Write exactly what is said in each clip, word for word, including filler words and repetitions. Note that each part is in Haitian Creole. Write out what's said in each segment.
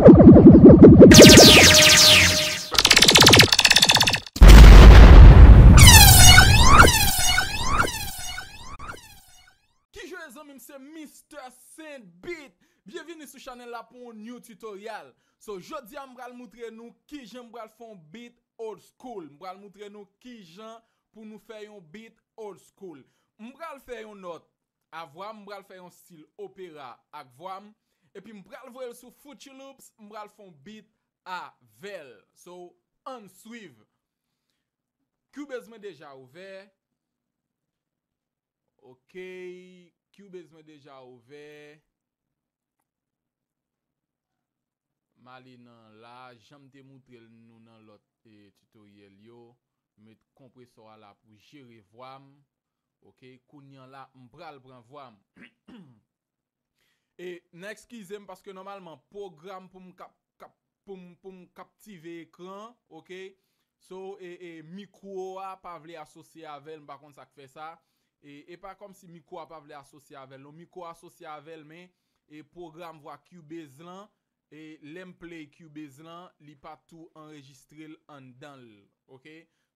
Ki jwe zanmi m, se Mister Saint Beat. Byenvini sou chanèl la pou yon new tutorial. So, jodi a m pral moutre nou kijan m pral fè yon beat old school. M pral moutre nou kijan pou nou fè yon beat old school. M pral fè yon nòt a vwa m, m pral fè yon stil opera ak vwa m, epi m pral voye l sou Fruity Loops, m pral fè yon beat avè l. So, ann swiv. Cubase mwen deja ouvè. Ok, Cubase mwen deja ouvè. M ale nan la, jan m te moutre l nou nan lòt, eh, tutorial yo. M met konpresò a la pou jere vwa m. Ok, kounye a la, m pral pran vwa m. E n a eskize m paske nòmalman pwogram pou m kap, kap, pou m, pou m kaptive ekran, ok? So, e, e mikwo a pa vle asosye avè l, m pa konn sa k fè sa. E, e pa kòmsi mikwo a pa vle asosye avè l, non, mikwo a asosye avè l, men e pwogram vwa Cubase lan, e lè m play Cubase lan, li pa tou anrejistre l anndan l, ok?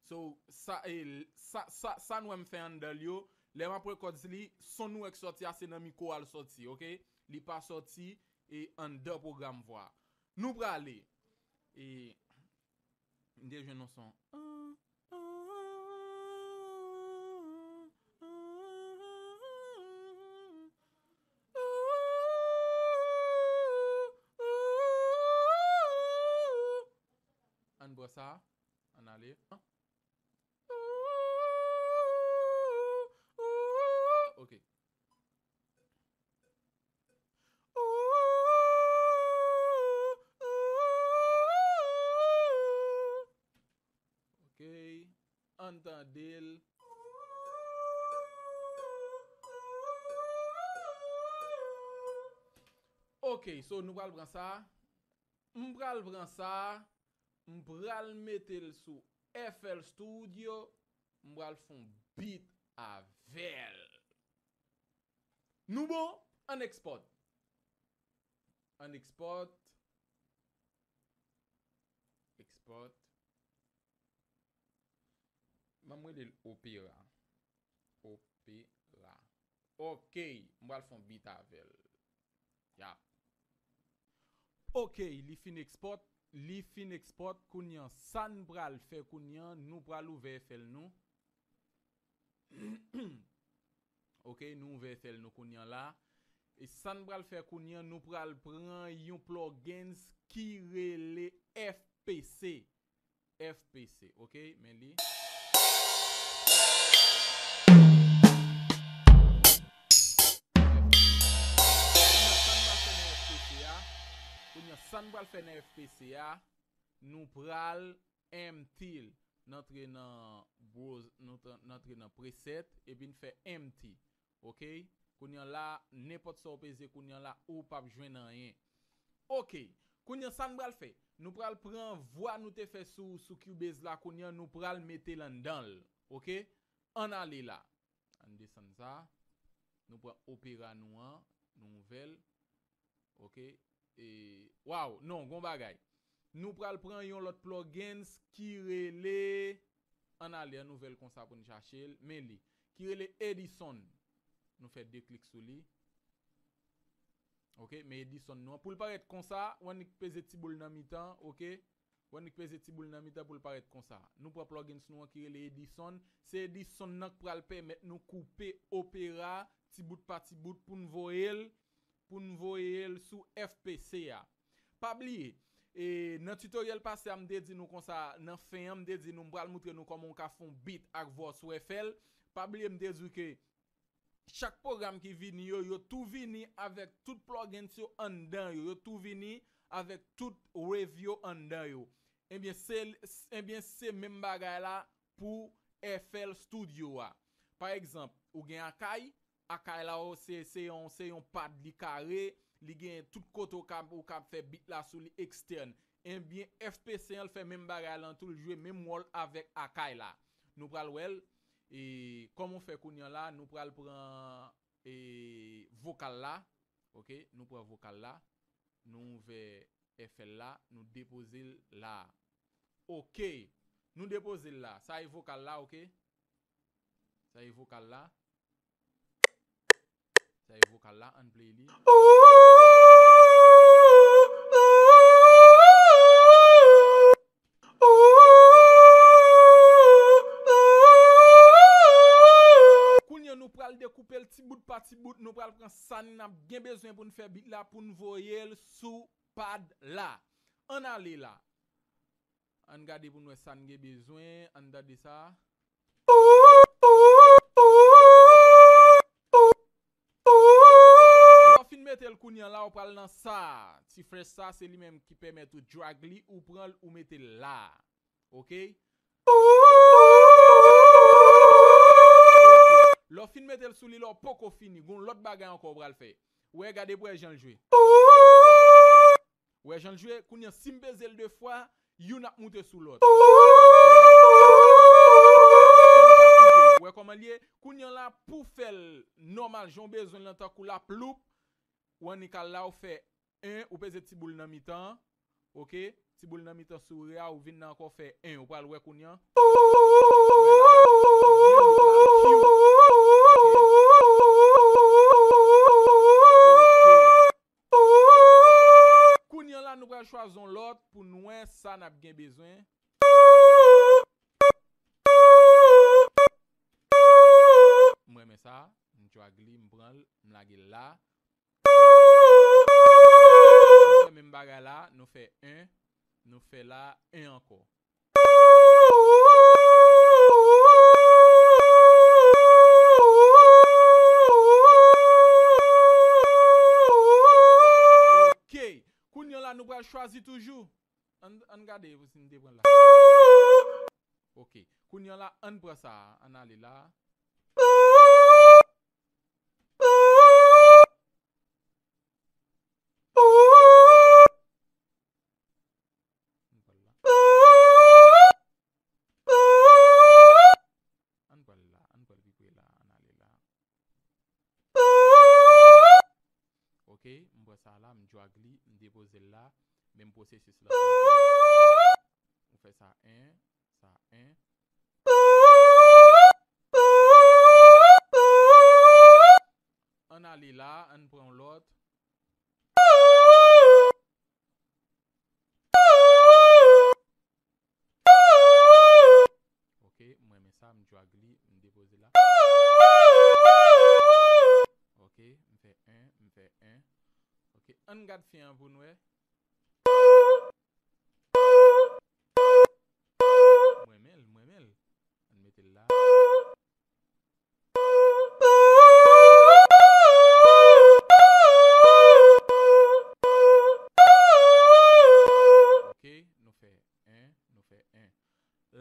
So, sa, e, sa, sa, sa nou wè m fè anndan l yo, lè m ap records li, son nou wè k sòti a, se nan mikwo a l sòti, ok? Li pa sòti, e, anndan pwogram vwa. Nou prale. E, m te jwenn yon son. Ann pran sa. Ann ale. Ok. Ok. Ann tande l. Ok, so nou pral pran sa. M pral pran sa. M pral mete l sou F L Studio. M pral fè yon beat avè l. Nou bon? Ann export. Ann export. Export. Ban m rele l opera. Opera. Ok, m pral fè yon beat avè l. Yap. Ok, li fin export. Li fin export. Kounye a, sa n pral fè kounye a, nou pral ouvè F L nou. Ok, nou ouvè F L nou kounye a la. E sa n pral fè kounye a, nou pral pran yon plugins ki rele F P C. F P C, ok? Men li. Kounye a, sa n pral fè nan F P C a, kounye a, sa n pral fè nan F P C a, nou pral empty l. N antre nan browse, nou tra-, n antre nan preset, epi n fè empty. Ok? Kounye a la, nenpòt sa w peze kounye a la, ou p ap jwenn anyen. Ok. Kounye a, sa n pral fè? Nou pral pran vwa nou te fè sou, sou Cubase la, kounye a, nou pral mete l anndan l. Ok? Ann ale la. Ann desann sa. Nou pran opera nou an, nou ouvè l. Ok? E, waw, non, gon bagay. Nou pral pran yon lòt plugins ki rele, ann ale, ann ouvè l konsa pou n chache l, men li, ki rele Edison. Nou fè de klik sou li. Ok, men Edison nou an. Pou l parèt konsa, w annik peze ti boul nan mitan, ok? W annik peze ti boul nan mitan pou l parèt konsa. Nou pran plugins nou an ki rele Edison. Se Edison nan k pral pèmèt nou koupe opera, ti bout pa ti bout pou n voye l, pou n voye l sou F P C a. Pa bliye, e, nan tutorial pase a, m te di nou konsa, nan fen an, m te di nou, m pral moutre nou kòman w ka fè yon beat ak vwa w sou F L. Pa bliye, m te di w ke chak pwogram ki vini yo, yo tou vini avèk tout plugins yo anndan yo. Yo tou vini avèk tout wave yo anndan yo. Ebyen, se, ebyen, se menm bagay la pou F L Studio a. Pa egzanp, ou gen Akai, Akai la, o, se, se yon, se yon pad li kare, li gen tout kote ou ka, ou ka fè beat la sou li ekstèn. Ebyen, F P C an, l fè menm bagay lan tou, l jwe menm wòl avèk Akai la. Nou pral wè l. E kòman w fè kounye a la, nou pral pran, e, vokal la. Ok, nou pran vokal la. Nou ouvè F L la, nou depoze l la. Ok. Nou depoze l la. Sa e vokal la, ok? Sa e vokal la. Sa e vokal la, ann play li. Kounye a, nou pral dekoupe l ti bout pa ti bout, nou pral pran sa n ap gen bezwen pou n fè beat la, pou n voye l sou pad la. Ann ale la. Ann gade pou n wè sa n gen bezwen. Ann tande sa. Lè w fin mete l kounye a la, ou pral nan sa. Ti fresh sa, se li menm ki pèmèt ou drag li, ou pran l, ou mete l la. Ok? Lè w fin mete l sou li, lè w poko fini, gon lòt bagay ankò w pral fè. Wè, gade pou wè jan l jwe. Wè jan l jwe, kounye a, si m peze l de fwa, youn ap moute sou lòt. Wè kòman l ye? Kounye a la, pou fè l nòmal, jan w bezwen l lan, tankou la ploup, ou annik al la, ou fè en, ou peze ti boul nan mitan an, ok? Ti boul nan mitan souri a, ou vin nan ankò fè en, ou pral wè kounye a. Wè la, ou byen, ou pral kiw, ok? Ok. Kounye a la, nou pral chwazi yon lòt pou n wè sa n ap gen bezwen. M renmen sa, m drag li, m pran l, m lage l la. Nou fè menm bagay la, nou fè en, nou fè la en ankò. Ok. Kounye a la, nou pral chwazi toujou. Ann, ann gade si n te pran la. Ok. Kounye a la, ann pran sa a. Ann ale la. Ann pran la. Ann pran la. Ann pran pi pre la. Ann ale la. Ok, m pran sa la, m drag li, m depoze l la. Menm pwosesis la. Ou fè sa en, sa en. Ann ale la, ann pran yon lòt. Ok, m renmen sa, m drag li, m depoze la. Ok, m fè en, m fè en. Ok, ann gad fen an pou n wè. M renmen l, m renmen l. Ann mete l la. Ok, nou fè en, nou fè en.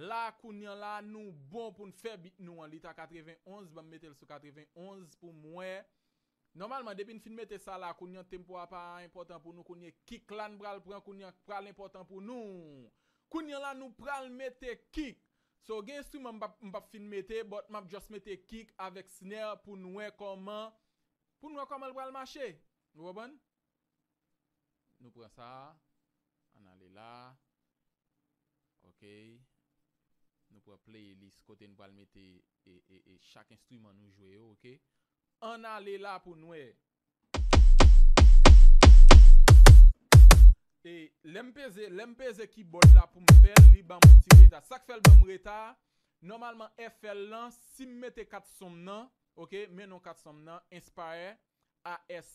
La, kounye a la, nou bon pou n fè beat nou an. Li ta katrevenn onz, ban m mete l sou katrevenn onz pou m wè. Nòmalman, depi n fin mete sa la, kounye a tempo a pa enpòtan pou nou. Kounye a kick la n pral pran, kounye a pral enpòtan pou nou. Kounye a la, nou pral mete kick. So, gen enstriman m p ap, m p ap fin mete, but m ap just mete kick avèk snare pou n wè kòman, pou n wè kòman l pral mache. Ou konprann? Nou pran sa, ann ale la. Ok. Nou pran playlist kote n pral mete e, e, e chak enstriman nou jwe yo, ok? Ann ale la pou n wè. E lè m peze, lè m peze keyboard la pou m fè l, li ban m yon ti reta. Sa k fè l ban m reta, nòmalman F L lan, si m mete kat son m nan, ok, men non kat son m nan, Inspire, A S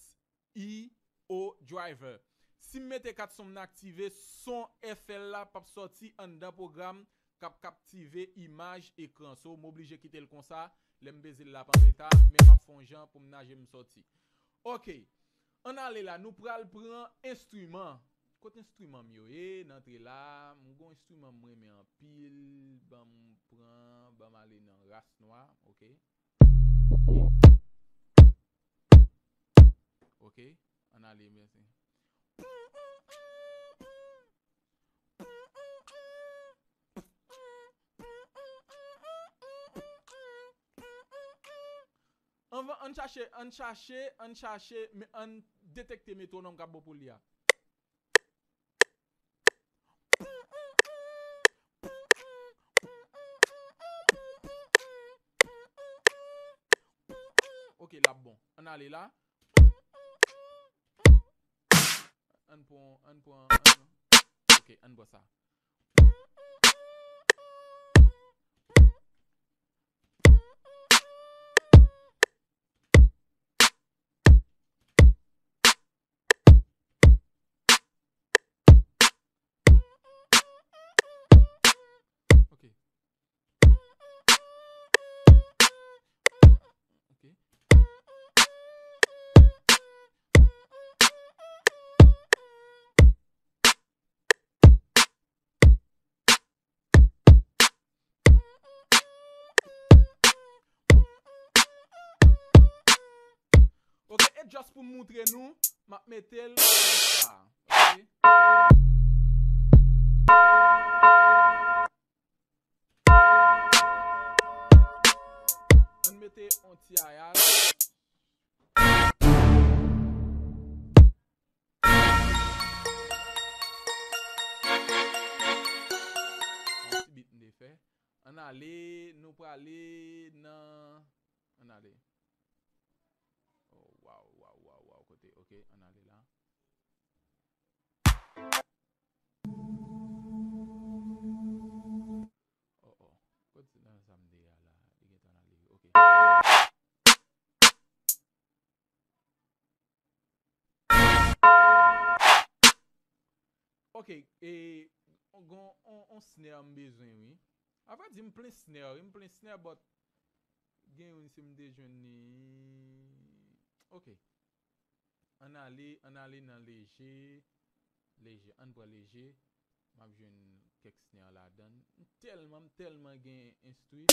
I O Driver. Si m mete kat son m nan aktive, son F L la p ap sòti anndan pwogram k ap kaptive imaj ekran. So, m oblije kite l konsa. Lè m peze l la, pa anreta, men m ap fè yon jan pou m naje m sòti. Ok. Ann ale la, nou pral pran enstriman. Kot enstriman m yo ye? N antre la, m gon enstriman m renmen anpil. Ban m pran, ban m ale nan ras nwa, ok? Ok, ann ale, mèsi. Anvan, ann chache, ann chache, ann chache, men ann detekte metwonòm k ap bon pou li a. Ann ale la. Ann pran, ann pran, ann pran. Ok, ann pran sa. Ok. Ok. Ok, e just pou m moutre nou, m ap mete l konsa. Ok. Ann mete yon ti ayat. Yon ti bit m te fè. Ann ale, nou prale nan, ann ale. Oh, waw, waw, waw, waw, kote, ok, ann ale la. Oh, oh, kote nan sa m te a la, li gentan ale, ok. Ok, e, gon, on, on snare m bezwen, wi. Avrèdi, m plen snare, wi, m plen snare, but gen youn si m te jwenn li. Ok. Ann ale, ann ale nan leje, leje, ann pran leje. M ap jwenn kèk snare ladan. M tèlman, m tèlman gen enstwi.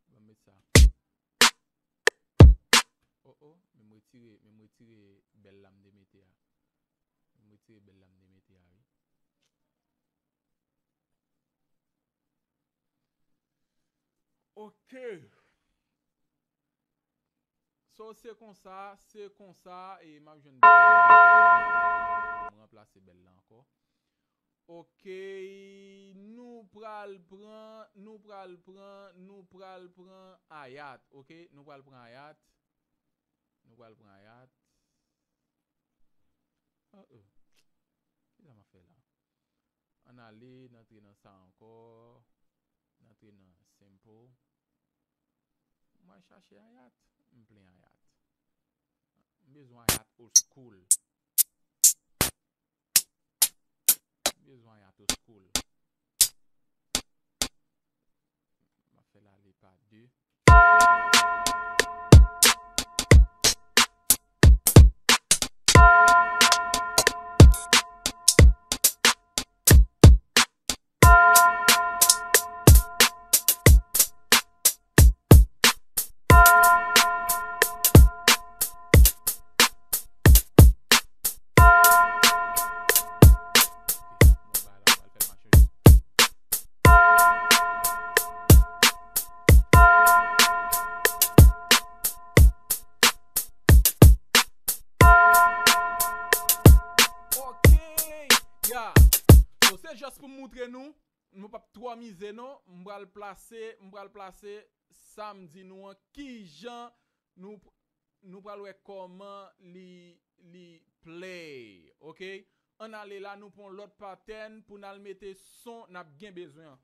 Ban m met sa. Oh, oh, men m retire, men m retire bèl la m te mete a. Men m retire bèl la m te mete a, wi. Ok. So, se konsa, se konsa, e m ap jwenn bèl la. M ranplase bèl la ankò. Ok, nou pral pran, nou pral pran, nou pral pran ayat, ok? Nou pral pran ayat. Nou pral pran ayat. Oh, oh. Kisa m ap fè la? Ann ale, n antre nan sa ankò. N antre nan sample. Mwen chache ayat. M plen ayat. M bezwen ayat old school. M bezwen ayat old school. M ap fè l ale pa de. Ok, ya. So, se just pou m moutre nou, nou p ap twò mize non, m pral plase, m pral plase sa m di nou an, kijan nou, nou pral wè kòman li, li play, ok? Ann ale la, nou pran lòt patèn pou n al mete son n ap gen bezwen an.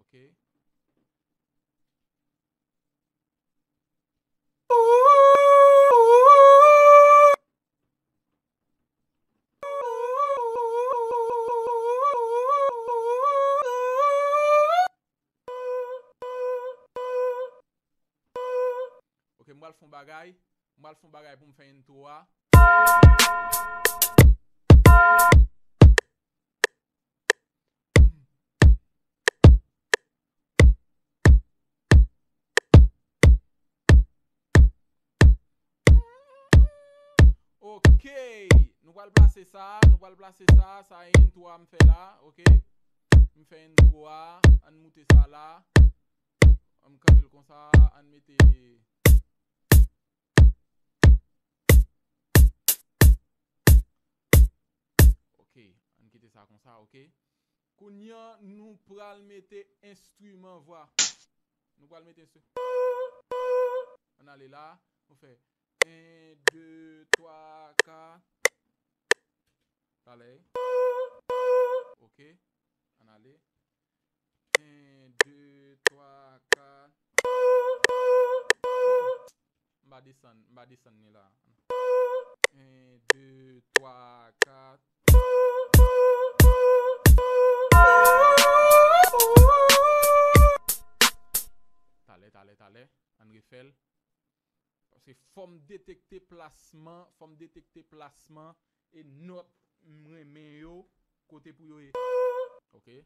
Ok. Ok, m pral fè yon bagay. M pral fè yon bagay pou m fè intro a. Ok, nou pral plase sa, nou pral plase sa, sa e intro a m fè la, ok? M fè intro a, ann moute sa la. Ann kanpe l konsa, ann mete. Ok, Ok, ann kite sa konsa, ok. Kounye a, nou pral mete enstriman vwa. Nou pral mete enstri-, ann ale la, nou fè en, de, twa, kat. Talè. Ok, ann ale. En, de, twa, kat. M pa desann, m pa desann li la. En, de, twa, kat. Talè, talè, talè. Ann refè l. Paske fò m detekte plasman, fò m detekte plasman e nòt m renmen yo, kote pou yo ye. Ok. Ok.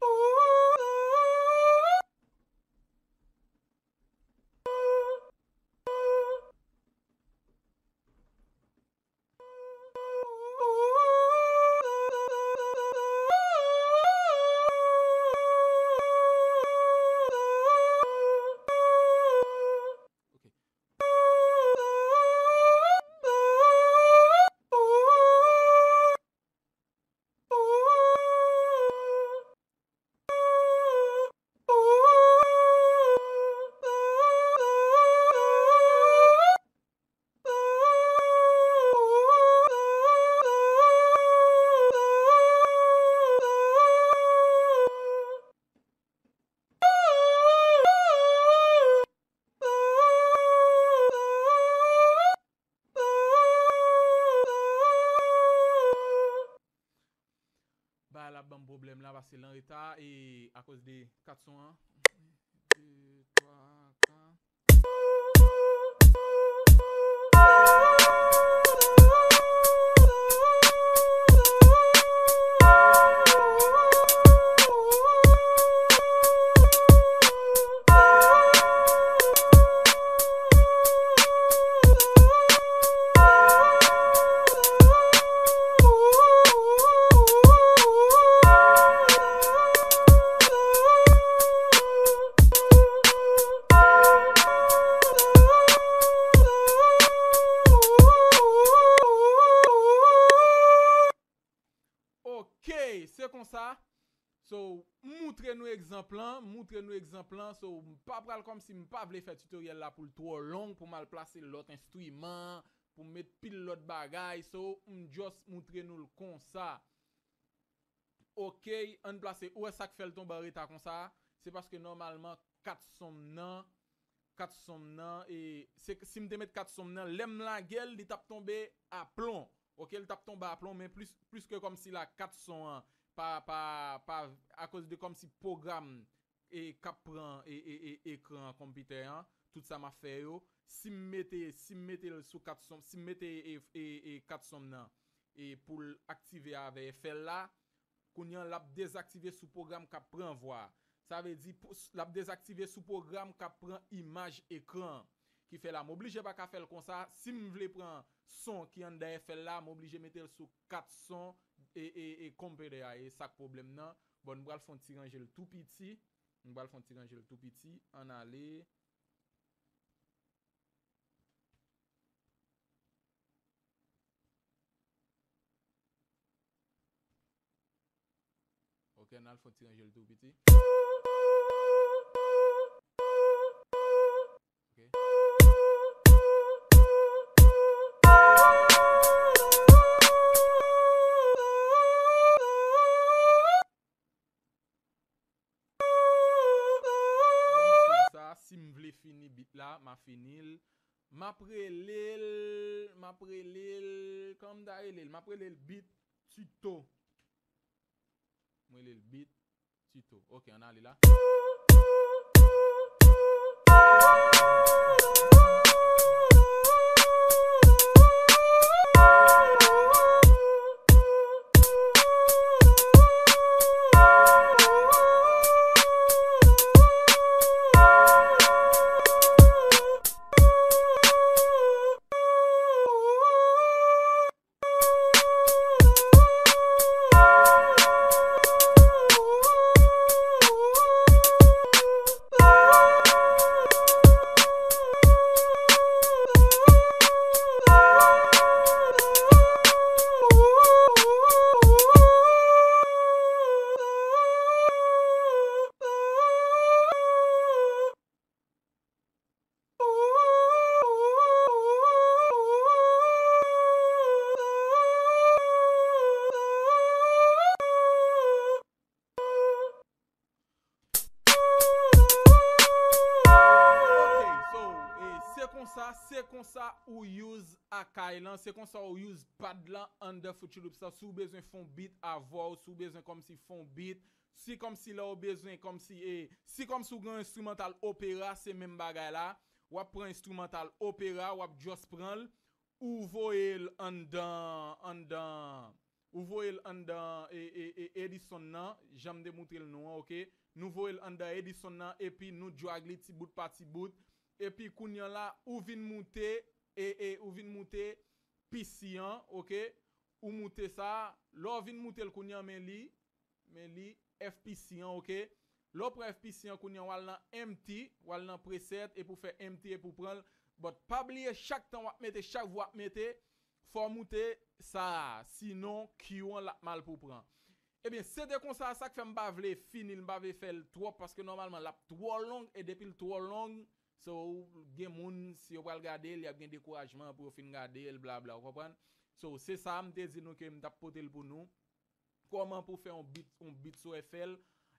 Bagay la ap ban m pwoblèm la, paske l an reta, e akoz de kat son an. De, twa, kat. Ok, se konsa. So, m moutre nou egzanp lan, m moutre nou egzanp lan. So, m pa pral kòmsi m pa vle fè tutoriel la pou l twò long, pou m al plase lòt enstriman, pou m met pil lòt bagay. So, m just moutre nou l konsa. Ok, ann plase. Ou wè sa k fè l tonbe an reta konsa? Se paske nòmalman kat son m nan, kat son m nan, e se, si m te met kat son m nan, lè m lage l, li t ap tonbe aplon. Ok, li t ap tonbe aplon, men plis, plis ke kòmsi la kat son an, pa, pa, pa, akoz de kòmsi pwogram e k ap pran e, e, e, ekran konpitè an, tout sa m ap fè yo, si m mete, si m mete l sou kat son, si m mete e, e, e kat son m nan, e pou l aktive avè F L la, kounye an l ap dezaktive sou pwogram k ap pran vwa a. Sa vle di, pou, l ap dezaktive sou pwogram k ap pran imaj ekran an. Ki fè la, m oblije pa ka fè l konsa. Si m vle pran son ki anndan F L la, m oblije mete l sou kat son e, e, e computer a. E sa k pwoblèm nan. Bon, m pral fè yon ti ranje l tou piti. M pral fè yon ti ranje l tou piti. Ann ale. Ok, n al fè yon ti ranje l tou piti. Ok. Sa, si m vle fini beat la, m a fini l. M ap rele l, m ap rele l, kòman m ta rele l? M ap rele l beat tuto. M rele l beat tuto. Ok, ann ale la. Se konsa ou use Akai lan, se konsa ou use pad lan anndan Fruity Loops lan. Si w bezwen fè yon beat avè w, si w bezwen kòmsi fè yon beat, si kòmsi lè w bezwen kòmsi, e, si kòmsi w gen yon enstrimantal opera, se menm bagay la. W ap pran enstrimantal opera, w ap just pran l, ou voye l anndan, anndan, ou voye l anndan e, e, e, Edison nan, jan m te moutre l nou an, oke? Nou voye l anndan Edison nan, epi nou drag li ti bout pa ti bout. Epi kounye a la, ou vin moute, e, e, ou vin moute P C an, oke? Ou moute sa, lè w vin moute l kounye a, men li, men li F P C an, oke? Lè w pran F P C an kounye a, w al nan empty, w al nan preset, epi w fè empty, epi w pran l. But pa bliye, chak tan w ap mete, chak vwa w ap mete, fò w moute sa a, sinon Q an l ap mal pou pran. Ebyen, se te konsa, sa k fè m pa vle fini l, m pa vle fè l twòp, paske nòmalman l ap twò long, e depi l twò long, so, gen moun, si yo pral gade l, y ap gen dekourajman pou yo fin gade l, blabla, w konprann? So, se sa, m te di nou ke m t ap pote l pou nou. Kòman pou fè yon beat, yon beat sou F L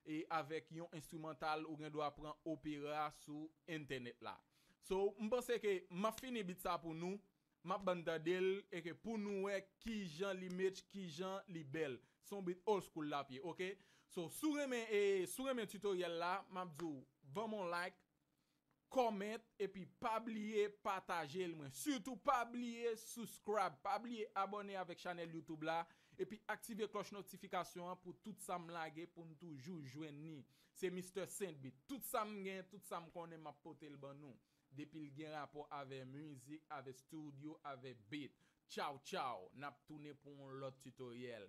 e avèk yon enstrimantal ou gen dwa pran opera sou entènèt la. So, m panse ke m ap fini beat sa pou nou, m ap ban n tande l e ke pou nou wè kijan li match, kijan li bèl. Se yon beat old school l ap ye, oke? So, si w renmen, e, si w renmen tutorial la, m ap di w, ban m yon like, comment, epi pa bliye pataje l mwen. Sitou pa bliye subscribe, pa bliye abòne avèk chanèl YouTube la, epi aktive klòch notifikasyon an pou tout sa m lage pou n toujou jwenn ni. Se Mister Saint Beat. Tout sa m gen, tout sa m konnen, m ap pote l ban nou. Depi l gen rapò avè mizik, avè studio, avè beat. Tchaw, tchaw. N ap tounen pou yon lòt tutorial.